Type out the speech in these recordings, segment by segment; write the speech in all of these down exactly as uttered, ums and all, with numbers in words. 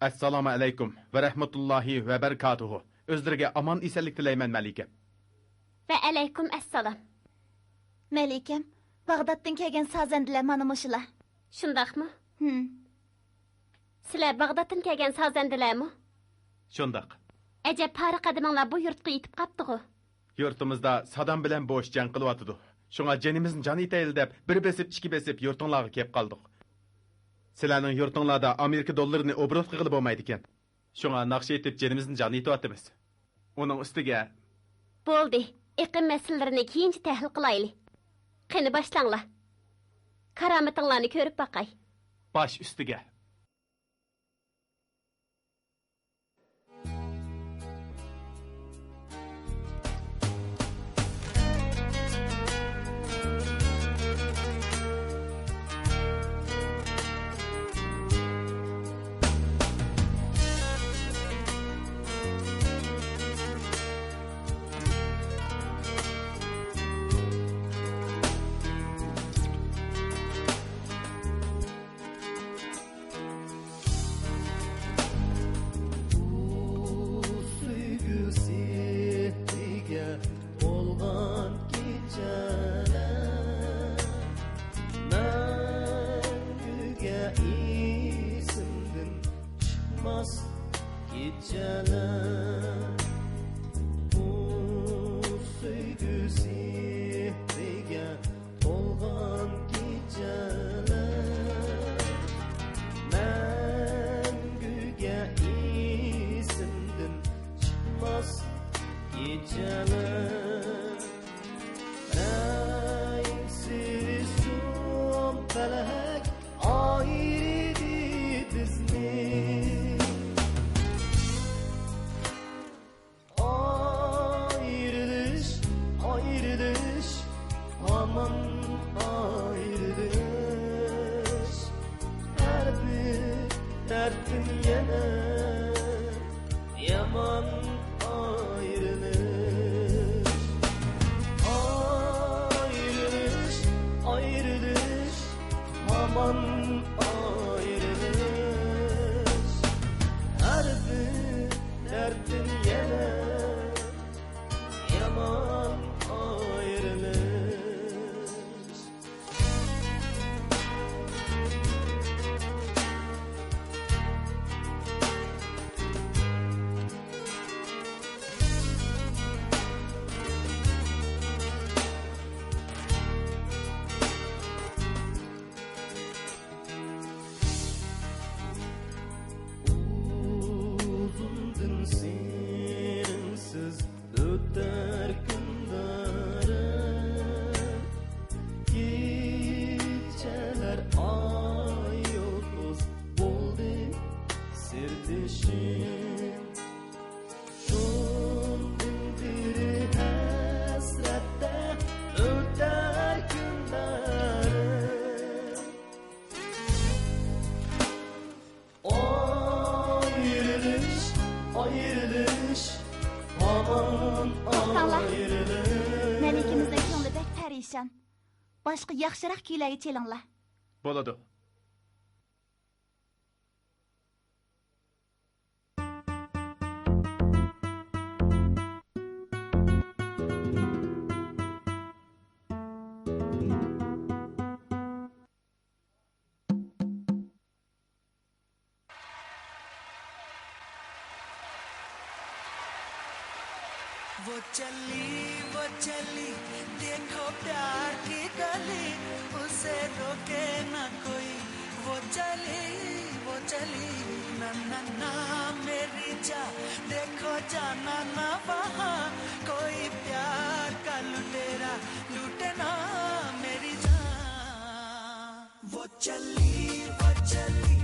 ئەسسالامۇ ئەلەيكۇم ۋە رەھمەتۇللاھى ۋە بەرىكاتۇھۇ. ئۆزلىرىگە ئامان ئېسەنلىك تىلەيمەن، مەلىكەم. ۋە ئەلەيكۇم ئەسسالام. مەلىكەم، باغدادتىن كەلگەن سازەندىلەر مانا مۇشۇلار. شۇنداقمۇ؟ ھىم. سىلەر باغدادتىن كەلگەن سازەندىلەرمۇ؟ شۇنداق. ئەجەب، پارە قەدىمىڭلار بۇ يۇرتقا يېتىپ قاپتىغۇ؟ يۇرتىمىزدا سادام بىلەن بوش جەڭ قىلىۋاتىدۇ. شۇڭا جېنىمىزنى جان ئېتەيلى دەپ، بىر بېسىپ، ئىككى بېسىپ يۇرتۇڭلارغا كېلىپ قالدۇق. سىلەرنىڭ يۇرتۇڭلاردا ئامېرىكا دوللىرىنى ئوبوروت قىلغىلى بولمايدىكەن. شۇڭا ناخشا ئېيتىپ جېنىمىزنى جان ئېتىۋاتىمىز. ئۇنىڭ ئۈستىگە. بولدى، ئېقىم مەسىلىلىرىنى كېيىنچە تەھلىل قىلايلى. قېنى باشلاڭلار. كارامىتىڭلارنى كۆرۈپ باقاي. باش ئۈستىگە. بۇ سۆيگۈ سېھرىگە تولغان كېچەلەر، مەڭگۈگە ئېسىمدىن چىقماس كېچەلەر. بۇ سۆيگۈ سېھرىگە تولغان كېچەلەر، مەڭگۈگە ئېسىمدىن چىقماس كېچەلەر. رەڭسىز شۇ پەلەك ئايرىدى بىزنى. ئايرىلىش، ئايرىلىش، ھامان ئايرىلىش. ھەر بىر دەردتىن يەنە يامان ئايرىلىش. ئايرىلىش، ئايرىلىش، ھامان ئايرىلىش. ھەر بىر دەردتىن يەنە يامان ئايرىلىش. ئۇزۇندىن سېنىڭسىز ئۆتەر كۈنلىرىم، كېچەلەر ئاي يۇلتۇز بولدى سىردىشىم. شۇندىن بېرى ھەسرەتتە ئۆتەر كۈنلىرىم. ئايرىلىش، ئايرىلىش، ھامان توختاڭلار. ئايرىلىش. مەلىكىمىزنىڭ كۆڭلى بەك پەرىشان. باشقا ياخشىراق كۈيلەرگە چېلىڭلار. بولىدۇ. वो चली, वो चली, देखो प्यार की कली, उसे रोके ना कोई। वो चली, वो चली, ना, ना, ना, मेरी जा, देखो जाना ना वहाँ, कोई प्यार का लुटेरा लूटे ना मेरी जान। वो चली, वो चली,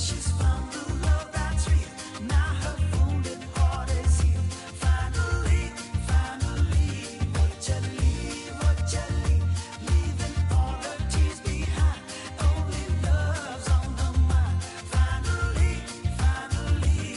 she's found the love that's real. Now her wounded heart is healed. Finally, finally, वो चली, वो चली, leaving all her tears behind. Only love's on her mind. Finally, finally.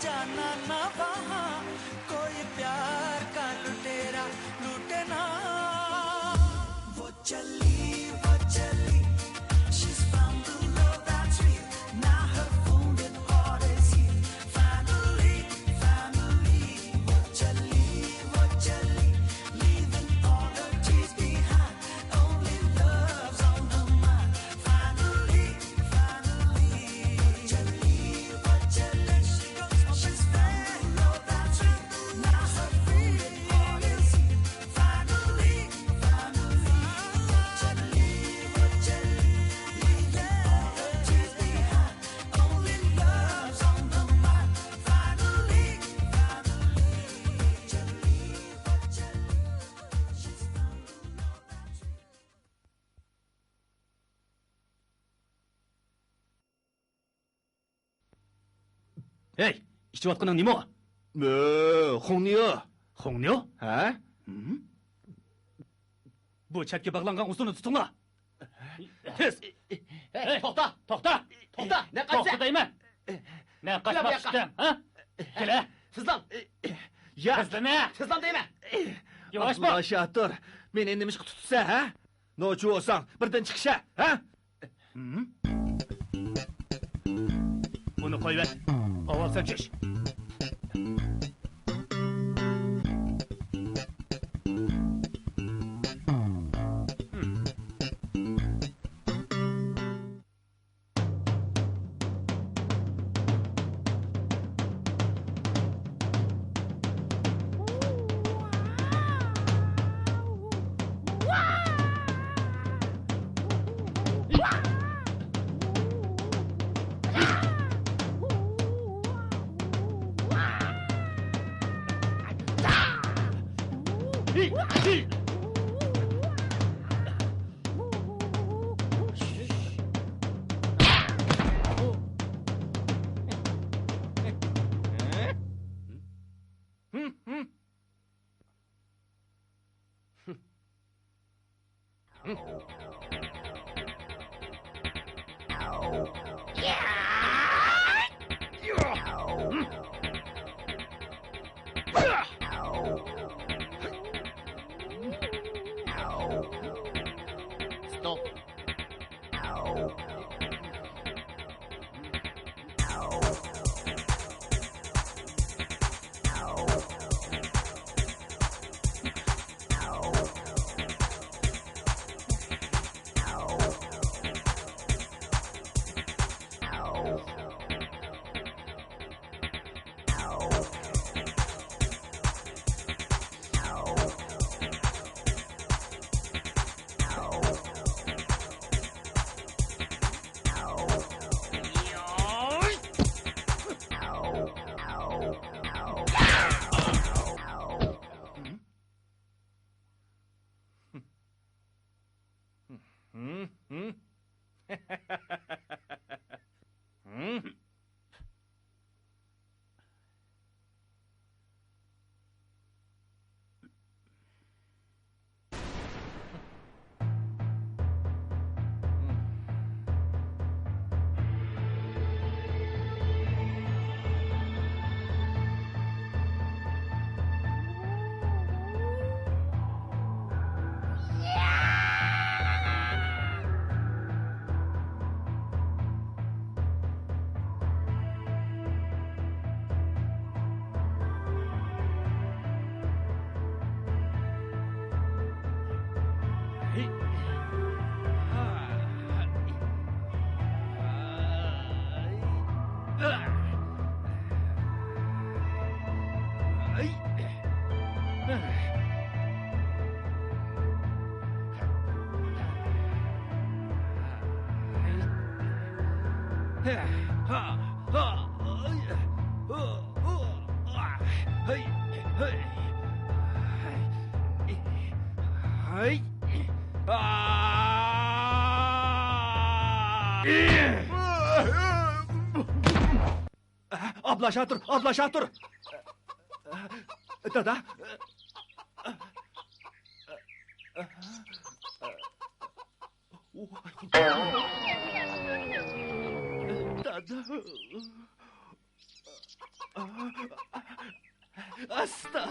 जाना ना वहाँ कोई प्यार का लुटेरा लूटे ना। वो चली, वो चली, she's found the love that's real. Now her wounded heart is healed. Finally, finally, वो चली, वो चली, leaving all her tears behind. Only love's on her mind. Finally, finally, वो चली, वो चली, she's found the love that's real. Now her wounded heart is healed. Finally, finally, वो चली, वो चली, leaving all her tears behind. Only love's on her mind. Finally, finally, वो चली, वो चली, she's found the love that's real. ھەي، ئىچىۋاتقىنىڭ نېمە ئۇ؟ مۆ، خۇڭنيو. خۇڭنيو؟ ھە؟ ھىم؟ بۇ چەتكە باغلانغان ئۇزۇننى تۇتۇڭلار. تېز! ھەي، توختا، توختا، توختا، نە قاچىسەن؟ توختا دەيمەن. نە قاچماقچىسەن، ھە؟ كېلە. تېزلان. يا. تېزلىنە. تېزلان دەيمەن. ياۋاش بول. ئابدۇللا شاتۇر، مېنى نېمىشقا تۇتىسەن، ھە؟ نوچى بولساڭ، بىردىن چىقىشە، ھە؟ ھىم؟ بۇنى قويۇۋەت. ئاۋۋال سەن چۈش. Stop. ئابلا شاتۇر، ئابلا شاتۇر! دادا! دادا! ئاستا.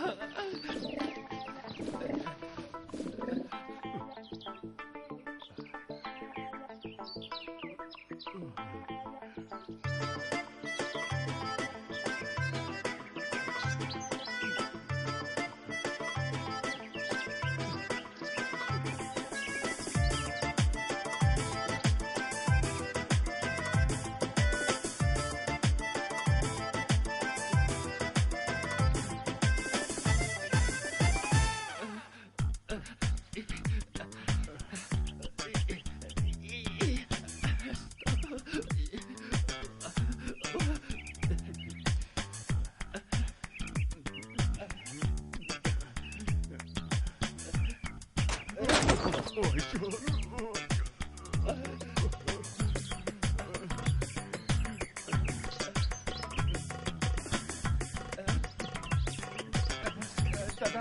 دادا،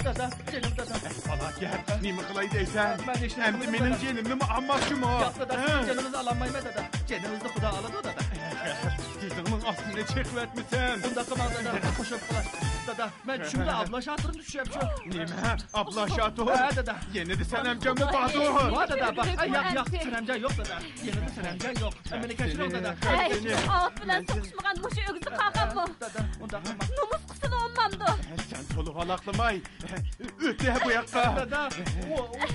دادا، جېنىم دادا. ئەي پالاكەت، نېمە قىلاي دەيسەن؟ مەن ھېچنېمە ئەمدى قىلمىدىم، مېنىڭ دادا. جېنىمنىمۇ ئالماقچىمۇ؟ ياق، دادا، ھە؟ سىزنىڭ جېنىڭىزنى ئالالمايمەن، دادا. جېنىڭىزنى خۇدا ئالىدۇ، دادا. تىزىڭنىڭ ئاستىنى چېقىۋەتمىسەم. بۇنداق قىلماڭ، دادا. خوشۇم قىلاي. دادا، مەن چۈشۈمدە ئابلا شاتۇرنى چۈشۈرۈپچۇ. نېمە؟ ئابلا شاتۇر؟ ھە، دادا. يەنىدا سەنەمجانمۇ باردۇ؟ ۋا، دادا، بار. ئەي، ياق، ياق، سەنەمجان يوق، دادا. يەنىدە سەنەمجان يوق. مېنى كەچۈرۈڭ، دادا. ئەي، ئاۋۇت بىلەن سوقۇشمىغان مۇشۇ ئۆگزە قالغانمۇ؟ دادا، ئۇنداق قىلماڭ. نومۇس قىسىلى ئۇنمامدۇ؟ سەن تولا ۋالاقلىماي. ئۆتە بۇ ياققا. دادا،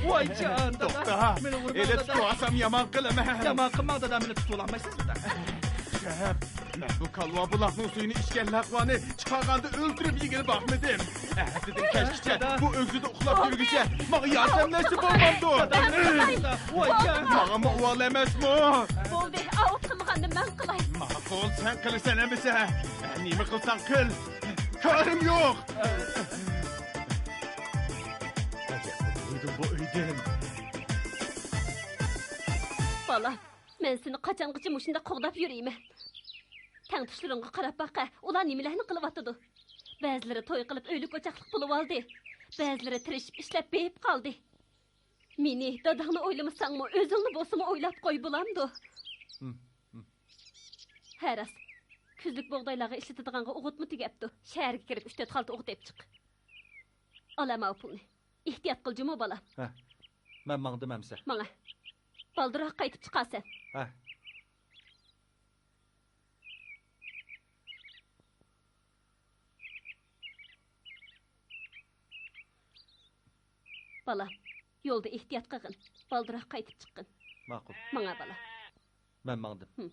ۋايجان، دادا. توختا. مېنى ئۇرماڭ، دادا. ئېلىپ تۇرسام يامان قىلىمەن. يامان قىلماڭ، دادا، مېنى تۇتۇۋالالمايسىز، دادا. سەپ، مەن بۇ كالۋا بۇلاقنىڭ سۈيىنى ئىچكەن لەقۋانى چىقارغاندا ئۆلتۈرۈپ يېگىلى باقمىدىم. ئەتىدىن كەچكىچە بۇ ئۆگزىدە ئۇخلاپ يۈرگۈچە ماڭا ياردەملەشسە بولمامدۇ؟ دادا، دادا، ۋايجان. ماڭىمۇ ئۇۋال ئەمەسمۇ؟ بولدى، ئاۋۇت قىلمىغاننى مەن قىلاي. ماقۇل، سەن قىلىسەن ئەمىسە. نېمە قىلساڭ قىل. كارىم يوق. ئەجەب، قويدۇم بۇ ئۆيدىن. بالام، مەن سېنى قاچانغىچە مۇشۇنداق قوغداپ يۈرىمەن؟ تەڭتۇشلىرىڭغا قاراپ باقە، ئۇلار نېمىلەرنى قىلىۋاتىدۇ؟ بەزىلىرى توي قىلىپ ئۆيلۈك ئوچاقلىق بولۇۋالدى. بەزىلىرى تىرىشىپ ئىشلەپ بېيىپ قالدى. مېنى، داداڭنى ئويلىمىساڭمۇ، ئۆزۈڭنى بولسىمۇ ئويلاپ قوي، بولامدۇ؟ ھە، راست. كۈزلۈك بۇغدايلارغا ئىشلىتىدىغانغا ئوغۇتمۇ تۈگەپتۇ. شەھەرگە كىرىپ ئۈچ تۆت خالتا ئوغۇت ئېلىپ چىق. ئال ئەمما ئۇ پۇلنى. ئېھتىيات قىل جۇمۇ، بالام. ھە، مەن ماڭدىم ئەمىسە. ماڭە. بالدۇرراق قايتىپ چىقارسەن. ھە. بالام، يولدا ئېھتىيات قىلغىن. بالدۇرراق قايتىپ چىققىن. ماقۇل. ماڭە، بالام. مەن ماڭدىم. ھىم.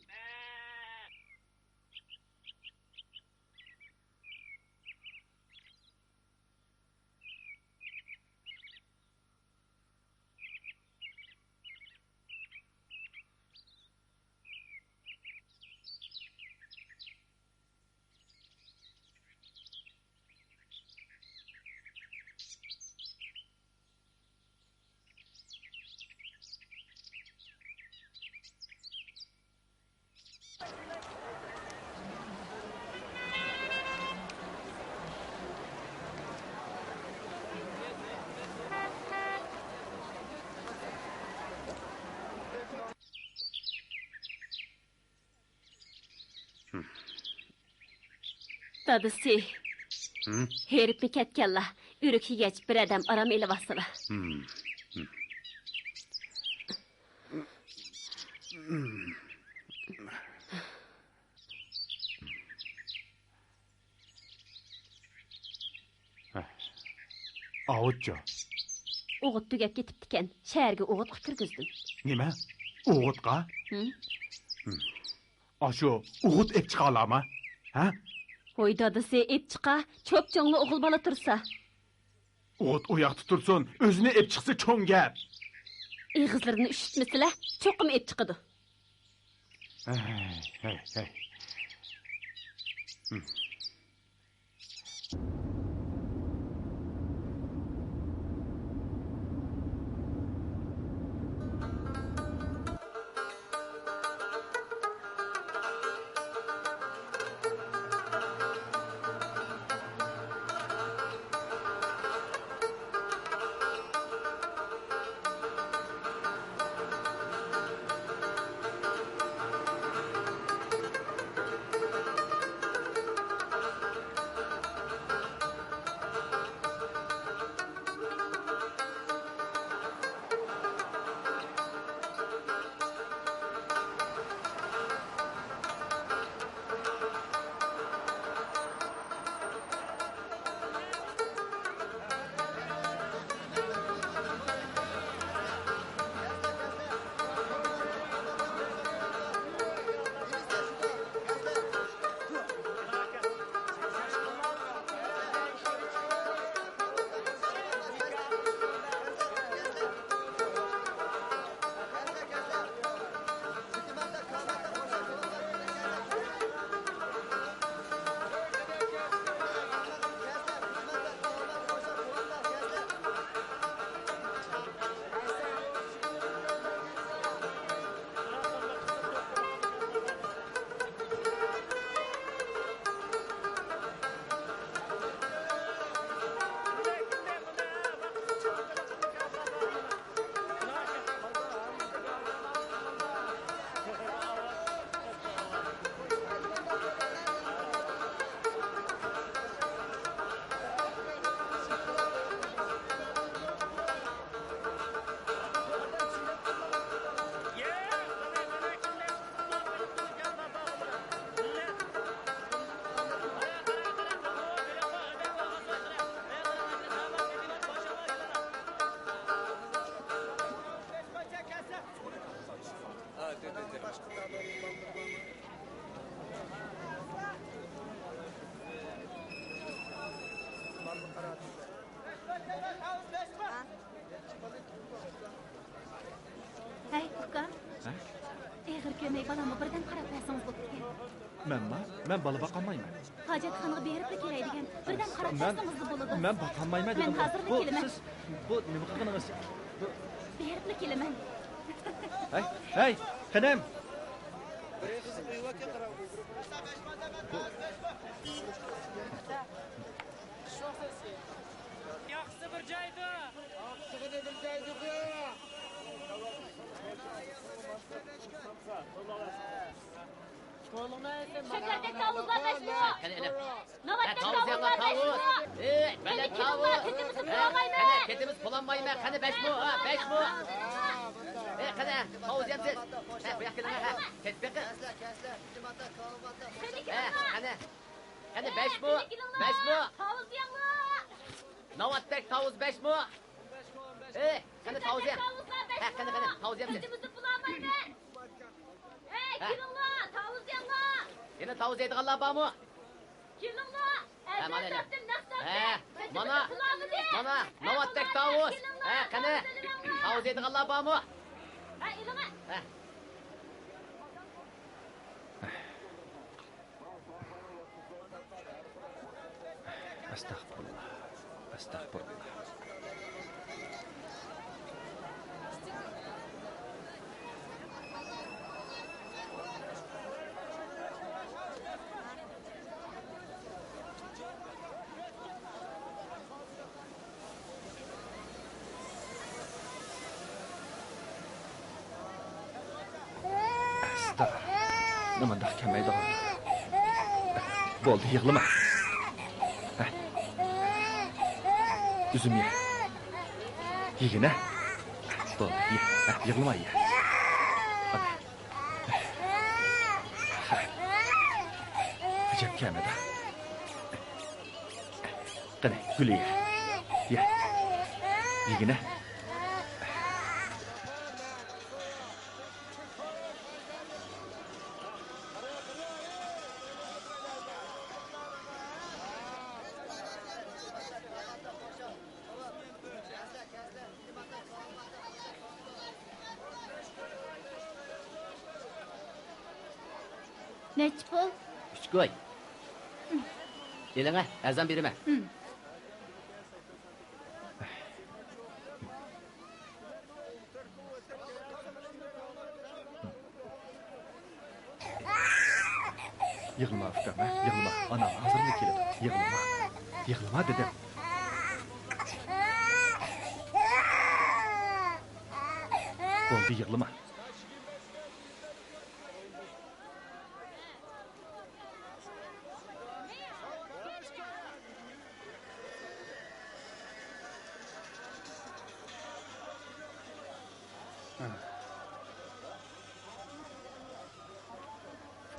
دادىسى. ھېرىپمۇ كەتكەنلا، ئۆرۈك يېگەچ بىر ئادەم ئارام ئېلىۋالسىلا. ئاۋۇتچۇ؟ ئوغۇت تۈگەپ كېتىپتىكەن، شەھەرگە ئوغۇتقا كىرگۈزدۈم. نېمە؟ ئوغۇتقا؟ ھىم. ئاشۇ ئوغۇت ئېپ چىقالارما؟ ھە؟ ھوي دادىسى، ئېپ چىقا، چوپچوڭلا ئوغۇل بالا تۇرسا. ئوغۇت ئۇ ياقتا تۇرسۇن، ئۆزىنى ئېپ چىقسا چوڭ گەپ. ئېغىزلىرىنى ئۈششۈتمىسىلە، چوقۇم ئېپ چىقىدۇ. ھەي، ھەي، ھەي. ئېغىر كۆرمەي بالامغا بىردەم قاراپ بەرسىڭىز بوپتىكەن. مەنما؟ مەن بالا باقالمايمەن. ھاجەتخانىغا بېرىپلا كېلەي دېگەن. بىردەم قاراپ مەن، بەرسىڭىزلا بولىدۇ. مەن باقالمايمەن مەن دېدىم. ھازىرلا بۇ كېلىمەن. سىز بۇ نېمە قىلغىنىڭىز؟ بۇ بېرىپلا كېلىمەن. ھەي، ھەي، قېنىم! ياقىسى بىر جايدا. شەكەردەك تاۋۇزلار بەش مو. قېنى، ئېنى. ناۋاتتەك تاۋۇزلار بەش مو. ئەي، بەلەت تاۋۇز. قېنى، كېتىمىز، قېنى، پۇل ئالمايمەن. كېتىمىز، پۇل ئالمايمەن. قېنى، بەش مو، ھە، بەش مو. ئەي، قېنى، تاۋۇز يەمسىز. ھە، بۇ ياققا كېلىڭ، ھە. كېتىپ بېقىڭ. قېنى، كېلىڭلار. ھە، قېنى. قېنى، بەش مو، بەش مو. تاۋۇز يەڭلار. ناۋاتتەك تاۋۇز بەش مو. ئېي، قېنى، تاۋۇز يەڭ. ھە، قېنى، قېنى، تاۋۇز يەمسىز. كېتىمىز، پۇل ئالمايمەن. ھە، كېلىڭلار، تاۋۇز يەڭلار. يەنە تاۋۇز يەيدىغانلار بارمۇ؟ كېلىڭلار، ھە، مانا، ئەزەل تارتىم، نەق تارتىم. ھە، مانا، مانا، ناۋاتتەك تاۋۇز. ھە، قېنى، تاۋۇز يەيدىغانلار بارمۇ؟ ھە، ئېلىڭە. ھە. ئەستەغپۇرۇللا، ئەستەغپۇرۇللا. ئاستا. نېمانداق كەلمەيدىغان. بولدى، يىغلىما. ھە. ئۈزۈم يە. يېگىنە. بولدى، يە. ھە، يىغلىما، يە. ئەجەب كەمىدى. قېنى، گۈلى يە. يە. يېگىنە. نەچچە پۇل؟ ئۈچ كوي. ئېلىڭە، ئەرزان بېرىمەن. يىغلىما ئۇكام، ھە؟ يىغلىما. ئاناڭ ھازىرلا كېلىدۇ. يىغلىما. يىغلىما دېدىم. بولدى، يىغلىما.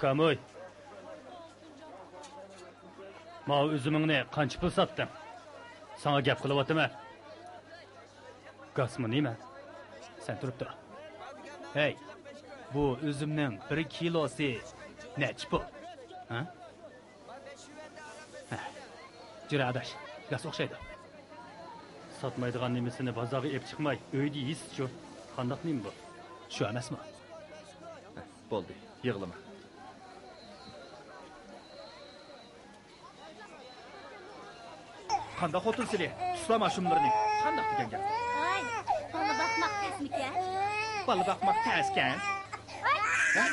ئۇكام ئۆي. ماۋۇ ئۈزۈمۈڭنى قانچە پۇل ساتتىڭ؟ ساڭا گەپ قىلىۋاتىمەن. گاسمۇ نېمە؟ سەن تۇرۇپ تۇر. ھەي، بۇ ئۈزۈمنىڭ بىر كىلوسى نەچچە پۇل؟ ھە؟ ھە. جۈرە ئاداش، گاس ئوخشايدۇ. ساتمايدىغان نېمىسىنى بازارغا ئېلىپ چىقماي، ئۆيدە يېسىچۇ؟ قانداق نېمە بۇ؟ شۇ ئەمەسمۇ؟ ھە، بولدى، يىغلىما. قانداق خوتۇن سىلى؟ تۇتسام ئاشۇملىرىنى. قانداق دېگەن گەپ؟ ۋاي، بالا باقماق تەسمىكەن؟ بالا باقماق تەسكەن. ۋاي، ھە؟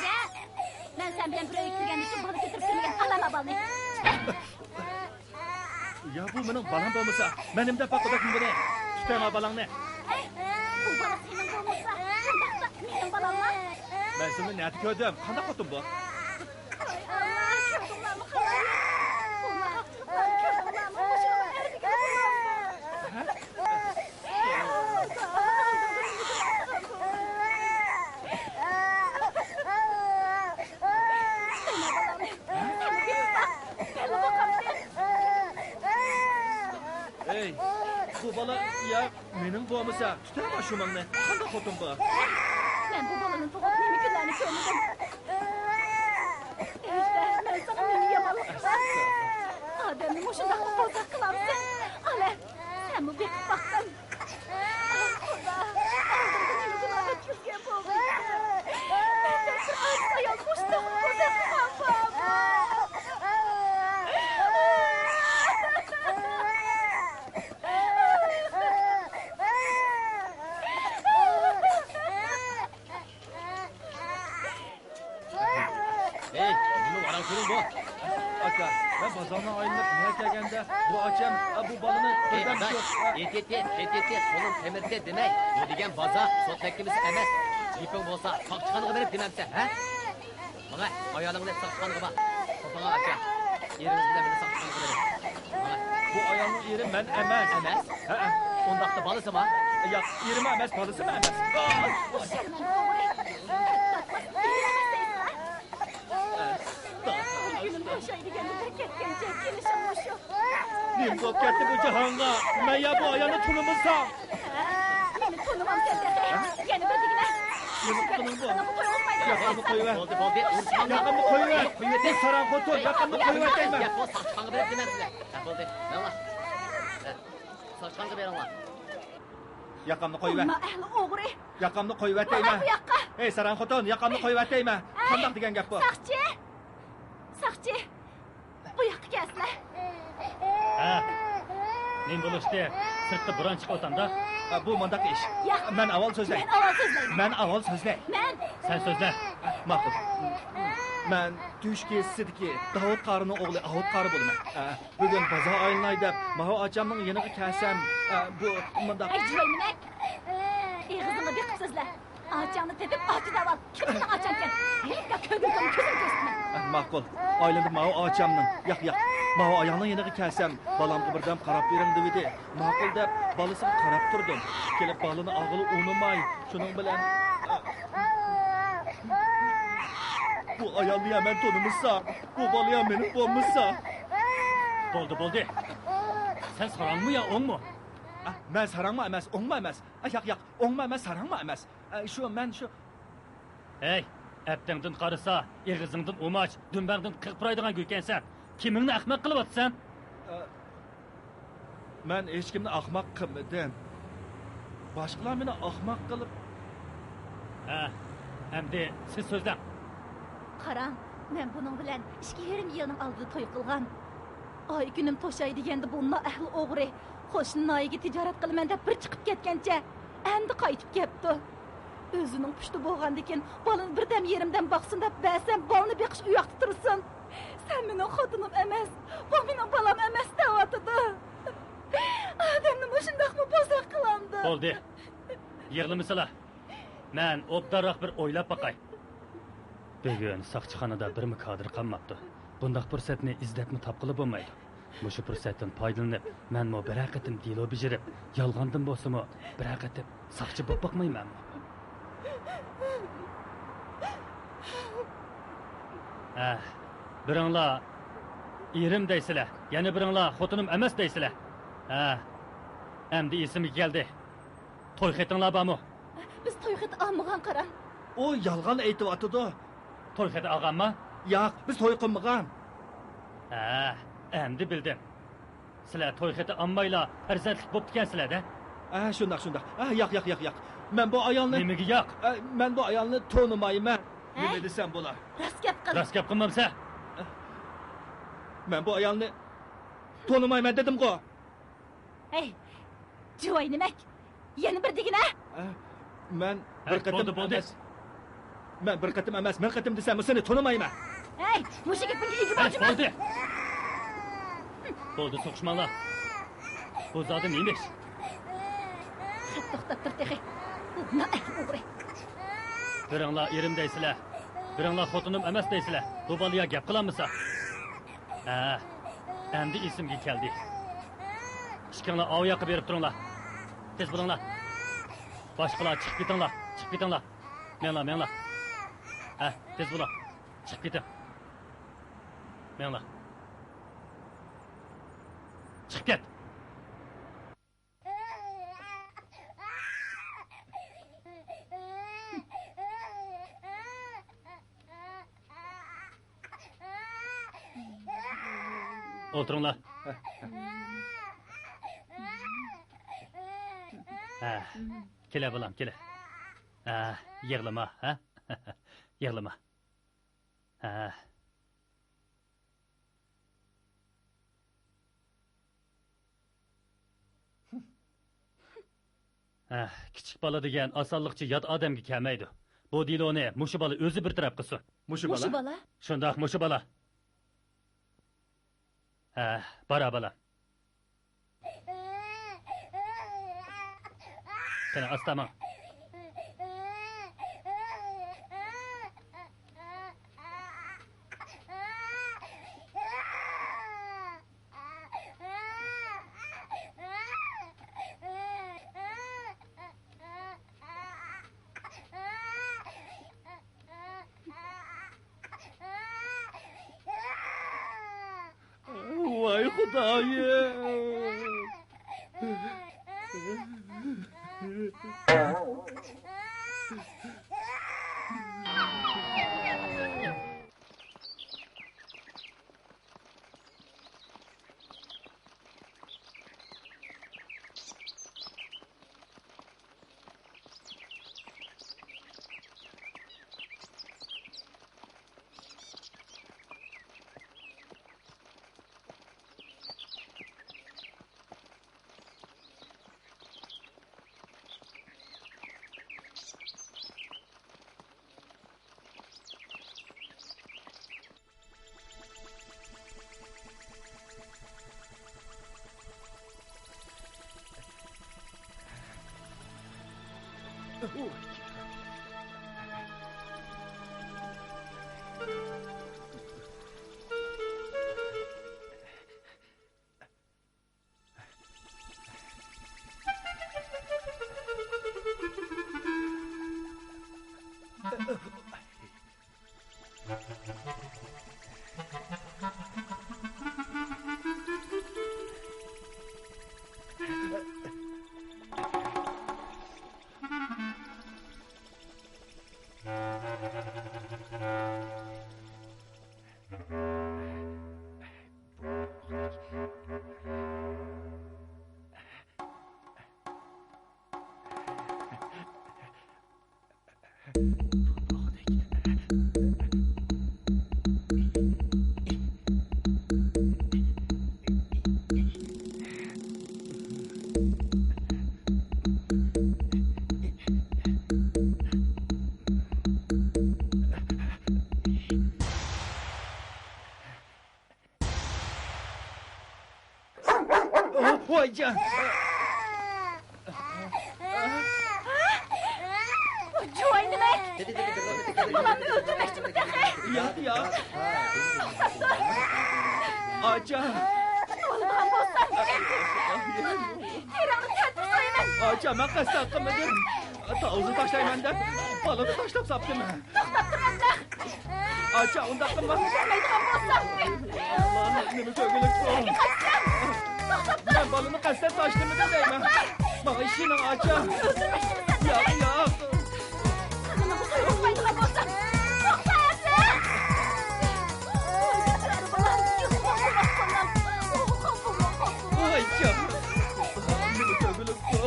مەن سەن بىلەن بىر ئۆيگە كىرگەندىن كېيىن بالا كۆتۈرۈپ كىرمىگەن، ئالامە بالنى. يا بۇ مېنىڭ بالام بولمىسا، مەن نېمە دەپ باققۇدەكمەن بۇنى؟ تۇتايما بالاڭنى. ئەي، بۇ بالا سېنىڭ بولمىسا، شۇنداقلا مېنىڭ بالاملا. مەن سېنى نەدە كۆردۈم؟ قانداق خوتۇن بۇ؟ ۋاي ئاللا، كۆردۈڭلارمۇ خالايىق؟ بۇ ناھەقچىلىقلارنى كۆردۈڭلارمۇ؟ مۇشۇنىڭ ئەرزىگە ئۇرۇڭلار. ئەي، بۇ بالا يا مېنىڭ بولمىسا، تۇتۇۋال شۇماڭنى. قانداق خوتۇن بۇ؟ مەن بۇ بالىنى تۇغۇپ نېمە كۈنلەرنى كۆرمىدىم. ئەجدە، مەن ساڭا نېمە يامانلىق قىلدىم؟ ئادەمنى مۇشۇنداقمۇ قورساق قىلامسەن؟ ئانە، سەنمۇ بېقىپ باققىن. ئاھ، خۇدا، ئالدىمدا نېمە گۇناھ ئۆتكۈزگەن بولغىيدىم؟ مەندەك بىر ھەي، نېمە ۋاراڭ-چۇرۇڭ بۇ؟ ئاكا، مەن بازارنى ئايلىنىپ مېڭە كەلگەندە، بۇ ئاچام، ئا، بۇ بالىنى ھەي، بىردەم ئادا، شۇ، ئا، يېتىتى، يېتىتى، قولۇم تېمىرتى دېمەي. بۇ دېگەن بازار، سوت مەھكىمىسى ئەمەس. گېپىڭ بولسا، ساقچىخانىغا بېرىپ دېمەمسەن، ھە؟ ماڭە، ئايالىڭنى ساقچىخانىغا بار. قوپاڭا ئاكا، ئېرىڭىز بىلەن مېنى ساقچىخانىغا بېرىڭ. ماڭە. بۇ ئايالنىڭ ئېرى مەن ئەمەس. ئەمەس؟ ھەئە. ئۇنداقتا بالىسىما؟ ياق، ئېرىمۇ ئەمەس، بالىسىمۇ ئەمەس. شەرمەن ئوغرى. ئەستاغپىرۇللا. ئاي، كۈنۈم توشاي دېگەندە بىر كەتكەنچە كېلىشىڭ مۇشۇ. نېمە بولۇپ كەتتى بۇ جاھانغا؟ مەن يا بۇ ئايالنى تونۇمىسام. مېنى تونۇمامسەن تېخى؟ يەنە بىر دېگىنە. نېمە قىلدىڭ بۇ؟ ياقامنى قويۇۋەر. بولدى، بولدى، ئۇرۇشماڭلار. ياقامنى قويۇۋەر. قويۇۋېتىڭ. ساراڭ خوتۇن، ياقامنى قويۇۋەتەيمەن. ياق، بۇ ساقچىخانىغا بېرىپ دېمەمسىلەر. ھە، بولدى، مېڭىڭلار. ھە، ساقچىخانىغا بېرىڭلار. ياقامنى قويۇۋەر. نائەھلى ئوغرى. ياقامنى قويۇۋەتەيمەن. بۇ ياققا. ئەي، ساراڭ خوتۇن، ياقامنى قويۇۋەتەيمەن. قانداق دېگەن گەپ بۇ؟ ساقچى! ساقچى! بۇ ياققا كەلسىلە. ھە؟ نېمە بولۇشتى؟ سىرتتا بوران چىقىۋاتامدا. ئا، بۇ مۇنداق ئىش. ياق. مەن ئاۋۋال سۆزلەي. مەن ئاۋۋال سۆزلەيمەن. مەن ئاۋۋال سۆزلەي. مەن. سەن سۆزلە. ماقۇل. مەن تۈش كېسىسىدىكى داۋۇت قارىنىڭ ئوغلى ئاۋۇت قارى بولىمەن. ئا، بۈگۈن بازار ئايلىناي دەپ ماۋۇ ئاچامنىڭ يېنىغا كەلسەم، ئا، بۇ مۇنداق. ئەي، جۇۋاينىمەك! ئېغىزىڭنى بېقىپ سۆزلە. ئاچاڭنى تېپىپ ئاچا دەۋال. كىم سېنىڭ ئاچاڭكەن؟ ھېلىقى كۆرگۈم كۆزۈم كۆرسىتىمەن. ئەھ، ماقۇل. ئايلىنىپ ماۋۇ ئاچامنىڭ، ياق، ياق، ماۋۇ ئايالنىڭ يېنىغا كەلسەم، بالامغا بىردەم قاراپ بېرىڭ دېۋىدى. ماقۇل دەپ بالىسىغا قاراپ تۇردۇم. كېلىپ بالىنى ئالغىلى ئۇنىماي، شۇنىڭ بىلەن، بۇ ئايالنى يا مەن تونۇمىسام، بۇ بالا يا مېنىڭ بولمىسا. بولدى، بولدى. سەن ساراڭمۇ يا ئوڭمۇ؟ ئا، مەن ساراڭمۇ ئەمەس، ئوڭمۇ ئەمەس. ئا، ياق، ياق، ئوڭمۇ ئەمەس، ساراڭمۇ ئەمەس. ئە، شۇ، مەن شۇ. ھەي، ئەپتىڭدىن قارىسا، ئېغىزىڭدىن ئۇماچ، دۈمبەڭدىن قېقىپ پۇرايدىغان گۆكەنسەن. كىمىڭنى ئەخمەق قىلىۋاتىسەن؟ ئە، مەن ھېچكىمنى ئەخمەق قىلمىدىم. باشقىلار مېنى ئەخمەق قىلىپ. ھە، ئەمدى سىز سۆزلەڭ. قاراڭ، مەن بۇنىڭ بىلەن ئىككى يېرىم يىلنىڭ ئالدىدا توي قىلغان. ئاي كۈنۈم توشاي دېگەندە بۇ نائەھلى ئوغرى قوشنا ناھىيەگە تىجارەت قىلىمەن دەپ بىر چىقىپ كەتكەنچە، ئەمدى قايتىپ كەپتۇ. ئۆزىنىڭ پۇشتى بولغاندىكىن بالىنى بىردەم يېرىمدەم باقسۇن دەپ بەرسەم، بالىنى بېقىش ئۇ ياقتا تۇرسۇن. سەن مېنىڭ خوتۇنۇم ئەمەس، بۇ مېنىڭ بالام ئەمەس دەۋاتىدۇ. ئادەمنى مۇشۇنداقمۇ بوزەك قىلامدۇ؟ بولدى. يىغلىمىسىلا. مەن ئوبدانراق بىر ئويلاپ باقاي. بۈگۈن ساقچىخانىدا بىرمۇ كادىر قالماپتۇ. بۇنداق پۇرسەتنى ئىزدەپمۇ تاپقىلى بولمايدۇ. مۇشۇ پۇرسەتتىن پايدىلىنىپ، مەنمۇ بىرەر قېتىم دېلو بېجىرىپ، يالغاندىن بولسىمۇ بىرەر قېتىم ساقچى بولۇپ باقمايمەنمۇ؟ ھە، بىرىڭلار ئېرىم دەيسىلە، يەنە بىرىڭلار خوتۇنۇم ئەمەس دەيسىلە. ھە، ئەمدى ئېسىمگە كەلدى. توي خېتىڭلار بارمۇ؟ بىز توي خېتى ئالمىغان، قاراڭ. ئۇ يالغان ئېيتىۋاتىدۇ. توي خېتى ئالغانما؟ ياق، بىز توي قىلمىغان. ھە، ئەمدى بىلدىم. سىلەر توي خېتى ئالمايلا پەرزەنتلىك بوپتىكەنسىلەر-دە. ھە، شۇنداق، شۇنداق. ھە، ياق، ياق، ياق، ياق. مەن بۇ ئايالنى. نېمىگە ياق؟ ھە، مەن بۇ ئايالنى تونۇمايمەن. ھەي، نېمە دېسەم بولا؟ راست گەپ قىل. راست گەپ قىلمامسەن؟ مەن بۇ ئايالنى تونۇمايمەن دېدىمغۇ. ھەي، جۇۋاينىمەك! يەنە بىر دېگىنە! ئە، مەن بىر قېتىم بولدى، بولدى. ئەمەس. مەن بىر قېتىم ئەمەس، مىڭ قېتىم دېسەممۇ سېنى تونۇمايمەن. ھەي، مۇشۇ گېپىڭگە ئىگە بول، جۇما! بولدى. بولدى، سوقۇشماڭلار. بۇ زادى نېمە ئىش؟ خەت توختاپ تۇر تېخى. بۇ نائەھلى ئوغرى. بىرىڭلار ئېرىم دەيسىلەر، بىرىڭلار خوتۇنۇم ئەمەس دەيسىلەر. بۇ بالا يا گەپ قىلالمىسا. ھە، ئەمدى ئېسىمگە كەلدى. ئىككىڭلار ئاۋۇ ياققا بېرىپ تۇرۇڭلار. تېز بولۇڭلار. باشقىلار چىقىپ كېتىڭلار، چىقىپ كېتىڭلار. مېڭىڭلار، مېڭىڭلار. ھە، تېز بولۇڭ. چىقىپ كېتىڭ. مېڭىڭلار. چىقىپ كەت. ئولتۇرۇڭلار. ھە، كېلە بالام، كېلە. ھە، يىغلىما، ھە؟ يىغلىما. ھە. ھە، كىچىك بالا دېگەن ئاسانلىقچە يات ئادەمگە كەلمەيدۇ. بۇ دېلونى مۇشۇ بالا ئۆزى بىر تەرەپ قىلسۇن. مۇشۇ بالا؟ مۇشۇ بالا؟ شۇنداق، مۇشۇ بالا. ھە، بارا بالا. قېنى، ئاستا ماڭ. ۋاي خۇدايىم! ۋايجان! جۇۋاي نېمە؟ بالامنى ئۆلتۈرمەكچىمىكەن؟ ياق، ياق. ئاچا! بولىدىغان بولساڭ، تېرەڭنى تۆتكە سويىمەن. ئاچا، مەن قەستەن قىلمىدىم. تاۋۇزنى تاشلايمەن دەپ، بالىنى تاشلاپ ساپتىمەن. توختاپ تۇر ئەمدى. ئاچا، ئۇنداق قىلما. بەرمەيدىغان بولساڭ. ئاللا، نېمە كۆرگۈلۈك بۇ؟ توختاپ تۇر. مەن بالىنى قەستەن تاشلىمىدىم دەيمەن. ماڭا ئىشىنىڭ، ئاچا. ياق، ياق. قېنىڭغا سۇيۇقمايدىغان بولساڭ، توختا ئەمدى. ۋاي جان. نېمە كۆرگۈلۈك بۇ؟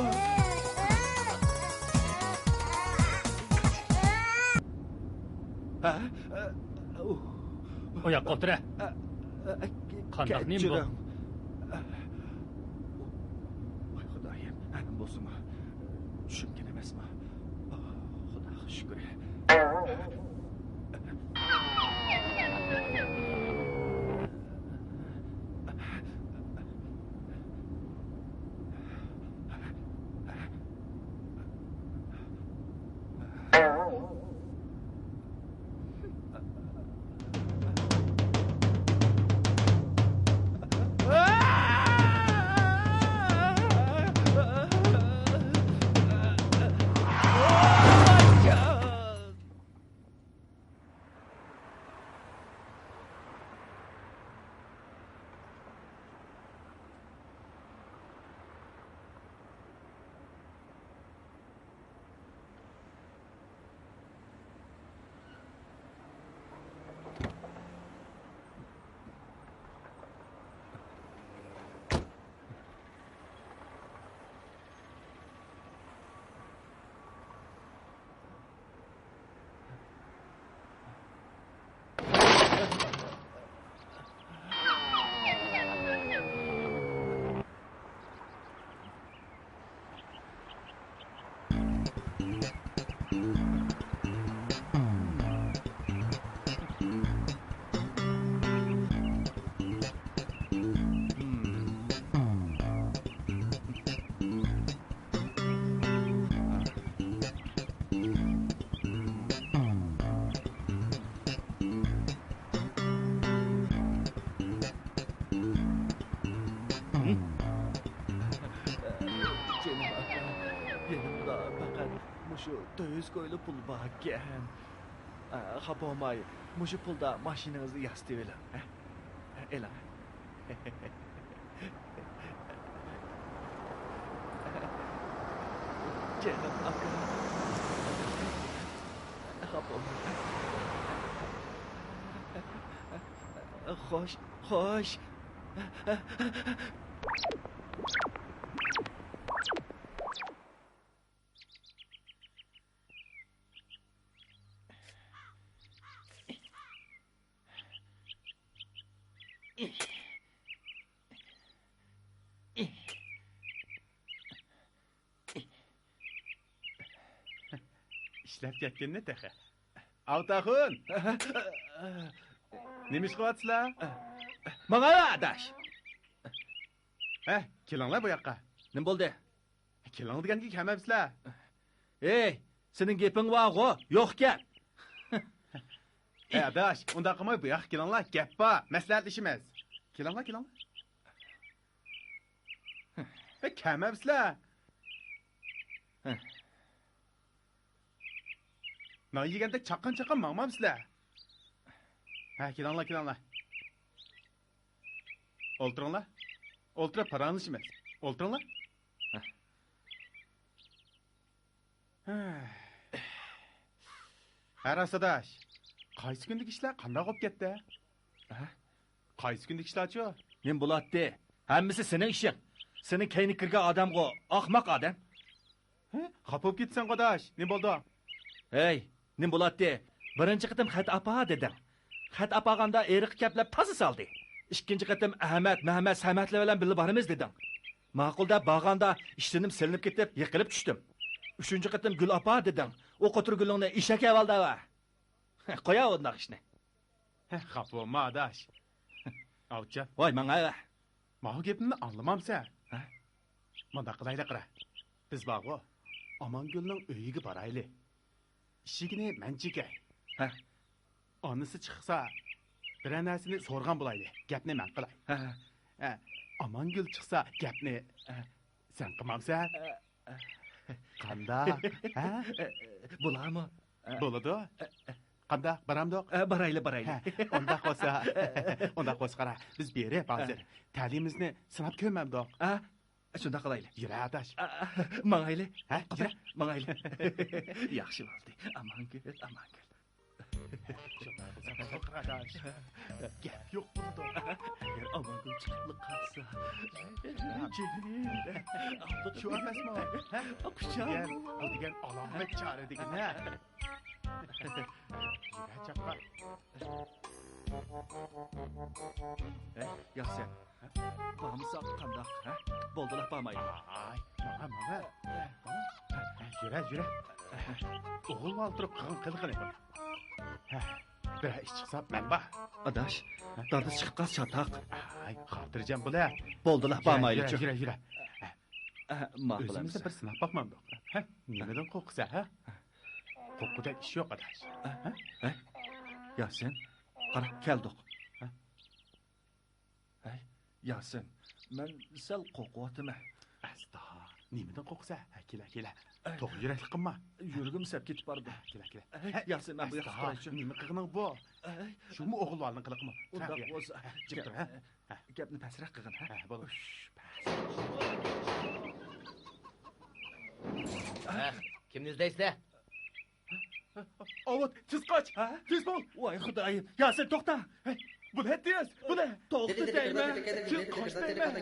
ھە؟ ئۇ ياققا ئولتۇر. قانداق نېمە بۇ؟ ۋاي خۇدايىم، بولسىمۇ چۈشۈمكەن ئەمەسمۇ؟ خۇداغا شۈكۈر. جېنىم ئاكا، يېنىمدا پەقەت مۇشۇ تۆت يۈز كويلا پۇل باركەن. ئا، خاپا بولماي، مۇشۇ پۇلدا ماشىنىڭىزنى ياسىتىۋېلىڭ، ھە؟ ئېلىڭ. جېنىم ئاكا. خاپا بولماي. خوش، خوش. ئىشلەپ كەتكىنىنى تېخى. ئاۋۇتاخۇن! نېمە ئىش قىلىۋاتىسىلەر؟ ماڭا ئاداش! ھە، كېلىڭلار بۇ ياققا. نېمە بولدى؟ كېلىڭ دېگەنگە كەلمەمسىلەر. ھەي، سېنىڭ گېپىڭ بارغۇ، يوق گەپ. ھەي، ئاداش، ئۇنداق قىلماي بۇ ياققا كېلىڭلار، گەپ بار، مەسلىھەتلىشىمىز. كېلىڭلار، كېلىڭلار. ھەي، كەلمەمسىلەر. نان يېگەندەك چاققان-چاققان ماڭمامسىلەر. ھە، كېلىڭلار، كېلىڭلار. ئولتۇرۇڭلار. ئولتۇرۇپ پاراڭلىشىمىز. ئولتۇرۇڭلار. ھە. ھە، راست ئاداش. قايسى كۈندىكى ئىشلار قانداق بولۇپ كەتتى؟ ھە؟ قايسى كۈندىكى ئىشلارچۇ؟ نېمە بولاتتى؟ ھەممىسى سېنىڭ ئىشىڭ. سېنىڭ كەينىگە كىرگەن ئادەمغۇ، ئاخماق ئادەم. ھە؟ خاپا بولۇپ كېتىسەنغۇ ئاداش. نېمە بولدى؟ ھەي، نېمە بولاتتى؟ بىرىنچى قېتىم خەت ئاپا دېدىڭ. خەت ئاپارغاندا ھېلىقى كەپلەپ تازا سالدى. ئىككىنچى قېتىم ئەمەت، مەمەت، سەمەتلەر بىلەن بىللە بارىمىز دېدىڭ. ماقۇل دەپ بارغاندا ئىشتىنىم سېلىنىپ كېتىپ يىقىلىپ چۈشتۈم. ئۈچىنچى قېتىم گۈل ئاپا دېدىڭ. ئۇ قوتۇر گۈلۈڭنى ئېشەك ھەۋالدا بەر. قويا ئۇنداق ئىشنى. ھە، خاپا بولما ئاداش. ئاۋۇتجان. ۋاي، ماڭا ئەۋە. ماۋۇ گېپىمنى ئاڭلىمامسەن؟ ھە؟ مۇنداق قىلايلى قارا. بىز بارغۇ، ئامانگۈلنىڭ ئۆيىگە بارايلى. ئىشىكىنى مەن چېكەي. ھە؟ ئانىسى چىقسا، بىرەر نەرسىنى سورىغان بولايلى. گەپنى مەن قىلاي. ھە، ھە. ھە، ئامانگۈل چىقسا، گەپنى، ھە، سەن قىلمامسەن؟ ھە، ھە. قانداق؟ ھە؟ بولارمۇ؟ ھە. بولىدۇ. ھە، ھە. قانداق، بارامدۇق؟ ھە، بارايلى، بارايلى. ھە، ئۇنداق بولسا، ئۇنداق بولسا قارا، بىز بېرىپ ھازىر ھە. تەلىيىمىزنى سىناپ كۆرمەمدۇق؟ ھە؟ شۇنداق قىلايلى. يۈرە ئاداش. ئا، ماڭايلى. ھە، قاپاي، يۈرە. ماڭايلى. ياخشى بولدى. ئامانگۈل، ئامانگۈل. شۇنداق قىلساق بولدى ئاداش. گەپ يوق بولىدۇ. ئەگەر ئامانگۈل چىقىپلا قالسا. جېنىم. شۇ ئەمەسمۇ؟ ھە؟ قۇچاق. بۇ دېگەن، بۇ دېگەن ئالامەت چارە دېگىنى. يۈرە چاققان. ھەي، ياسىن. بارمىساق قانداق، ھە؟ بولدىلا، بارمايلى. ئاي، ماڭا، ماڭا. يۈرە، يۈرە. ئوغۇل بالا تۇرۇپ قىلغان قىلىقىنى قىل. بىرەر ئىش چىقسا مەن بار. ئاداش، ھە؟ دادىسى چىقىپ قالسا چاتاق. ئاي، خاتىرجەم بول ھە. بولدىلا، يۈرە، بارمايلىچۇ. يۈرە، يۈرە، يۈرە. ئە، ماقۇل ئۆزىمىزنى ئەمىسە. بىر سىناپ باقمامدۇق. ھە؟ نېمىدىن قورقىسەن، ھە؟ قورققۇدەك ئىش يوق، ئاداش. ھە؟ ھە؟ ياسىن، قارا، كەلدۇق. ھە؟ ھەي، ياسىن، مەن سەل قورقۇۋاتىمەن. ئەستا، نېمىدىن قورقىسەن؟ ھە، كېلە، كېلە. ئەي. توغرا يۈرەكلىك قىلما. يۈرىكىم سەپ كېتىپ بارىدۇ. ھە، كېلە، كېلە. ئەي، ھە، ياسىن، مەن بۇ ياققا ئەستا، تۇرايچۇ. نېمە قىلغىنىڭ بۇ؟ ئەي. شۇمۇ ئوغۇل بالىنىڭ قىلىقىمۇ؟ ئۇنداق بولسا، ھە، جىم تۇر، ھە. ھە. گەپنى پەسرەك قىلغىن، ھە؟ ھە، بولدى. ئۇش، پەس. ھە، كىمنى ئىزدەيسىلەر؟ ئاۋۇت، تېز قاچ! ھە؟ تېز بول! ۋاي خۇدايىم! ياسىن، توختا! ھەي، بۇلە تېز! بۇلە! توختا دەيمەن! تېز قاچ دەيمەن!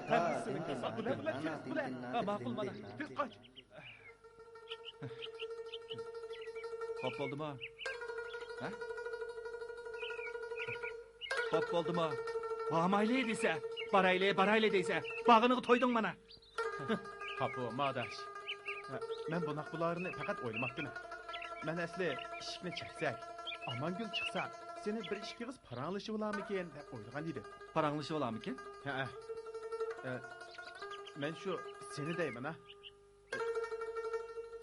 ھەممىسىنى بۇلە، بۇلە، تېز، بۇلە! ھە، ماقۇل، مانا، تېز قاچ! خوپ بولدىمۇ؟ ھە؟ خوپ بولدىمۇ؟ بارمايلى دېسە، بارايلى، بارايلى دەيسە، بارغىنىغا تويدۇڭ مانا. خاپا بولما ئاداش. مەن بۇنداق بۇلارنى پەقەت ئويلىماپتىمەن. مەن ئەسلى ئىشىكنى چەكسەك، ئامانگۈل چىقسا، سېنى بىر ئىككى ئېغىز پاراڭلىشىۋالارمىكىن دەپ ئويلىغان ئىدىم. پاراڭلىشىۋالارمىكىن؟ ھەئە. ئە، مەن شۇ سېنى دەيمەن ھە.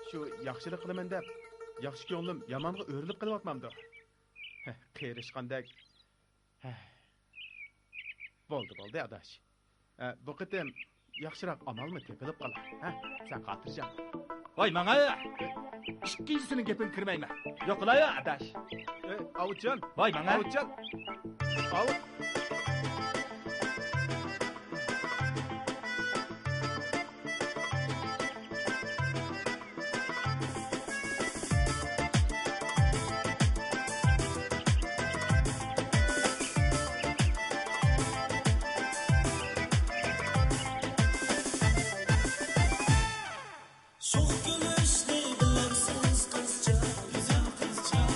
شۇ ياخشىلىق قىلىمەن دەپ، ياخشى كۆڭلۈم يامانغا ئۆرۈلۈپ قېلىۋاتمامدۇ؟ ھە، قېرىشقاندەك. ھە. بولدى، بولدى، ئاداش. ئە، بۇ قېتىم ياخشىراق ئامالمۇ تېپىلىپ قالار. ھە، سەن خاتىرجەم. ۋاي، ماڭا! ئىككىنچىسىنىڭ گېپىگە كىرمەيمەن. يوقىلايا، ئاداش. ئە، ئاۋۇتجان. ۋاي، ماڭا! ئاۋۇتجان. ئاۋۇت. شوخ كۈلۈشنى بىلەمسىز قىزچاق؟ گۈزەل قىزچاق.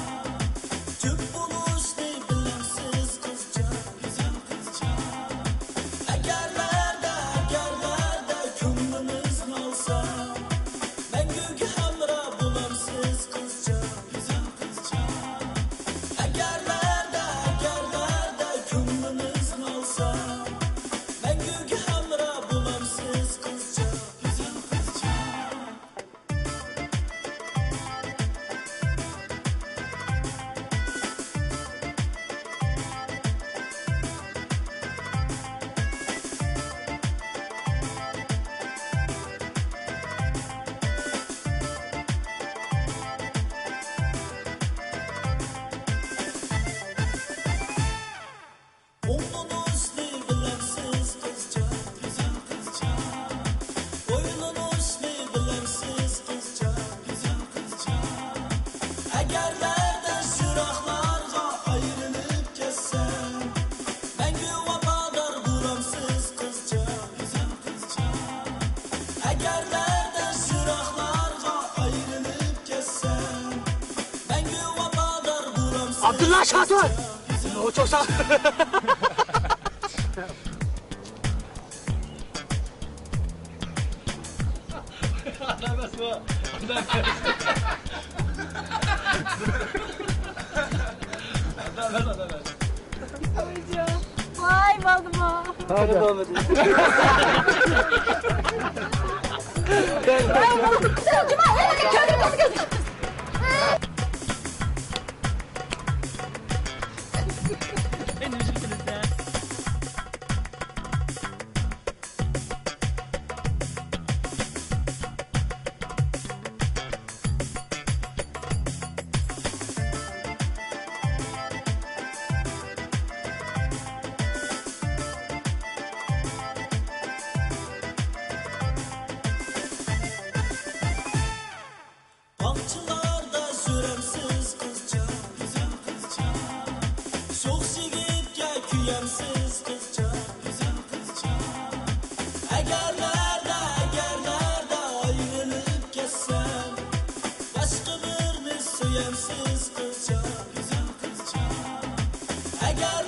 جۈپ بولۇشنى بىلەمسىز قىزچاق؟ گۈزەل قىزچاق. ئەگەرلەردە، ئەگەرلەردە كۆڭلىمىزنى ئالسا، مەڭگۈگە ھەمراھ بولامسىز قىزچاق؟ گۈزەل قىزچاق. ئەگەرلەردە، ئەگەرلەردە كۆڭلىمىزنى ئالسا، مەڭگۈگە ھەمراھ بولامسىز قىزچاق؟ گۈزەل قىزچاق. ئوڭلىنىشنى بىلەمسىز قىزچاق؟ گۈزەل قىزچاق. ئويلىنىشنى بىلەمسىز قىزچاق؟ گۈزەل قىزچاق. ئەگەرلەردە يىراقلارغا ئايرىلىپ كەتسەم، مەڭگۈ ۋاپادار بولامسىز قىزچاق؟ گۈزەل قىزچاق. ئەگەرلەردە يىراقلارغا ئايرىلىپ كەتسەم، مەڭگۈ ۋاپادار بولامسىز؟ ئابدۇللا شاتۇر! قىزچاق؟ ۋاي، بولدىمۇ؟ باغچىلاردا سۈرەمسىز قىزچاق؟ گۈزەل قىزچاق. شوخ يىگىتكە كۆيەمسىز قىزچاق؟ گۈزەل قىزچاق. ئەگەرلەردە، ئەگەرلەردە ئايرىلىپ كەتسەم، باشقا بىرنى سۆيەمسىز قىزچاق؟ گۈزەل قىزچاق. ئەگەر